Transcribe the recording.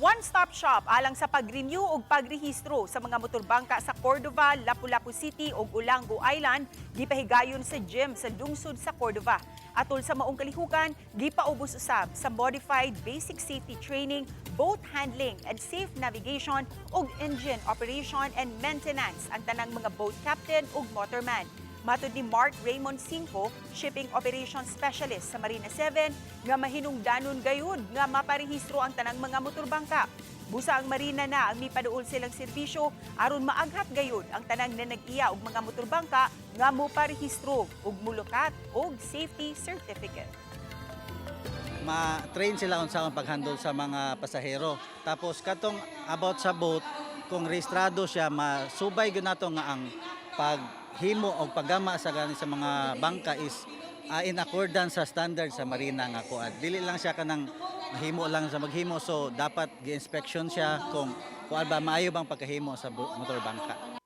One-stop shop alang sa pag-renew ug pagrehistro sa mga motorbangka sa Cordova, Lapu-Lapu City ug Olango Island gipahigayon sa gym sa lungsod sa Cordova. Atol sa maong kalihukan, gipaubos usab sa Modified Basic Safety Training, Boat Handling and Safe Navigation ug Engine Operation and Maintenance ang tanang mga boat captain ug motorman. Matod ni Mark Raymond Cinco, Shipping Operations Specialist sa Marina 7, nga mahinungdanon gayud nga maparehistro ang tanang mga motorbangka. Busa ang Marina na ang mipaduol silang serbisyo aron maaghat gayud ang tanang na nag-iya og mga motorbangka nga moparehistro ug mulukat og safety certificate. Ma-train sila kung saan pag-handle sa mga pasahero. Tapos katong about sa boat, kung rehistrado siya, masubay gyud nato nga ang paghimo o paggama sa gani sa mga bangka is in accordance sa standard sa marina nga kuan. Dili lang siya kanang mahimo lang sa maghimo, so dapat gi-inspection siya kung kuan ba, maayo bang pagkahimo sa motor bangka.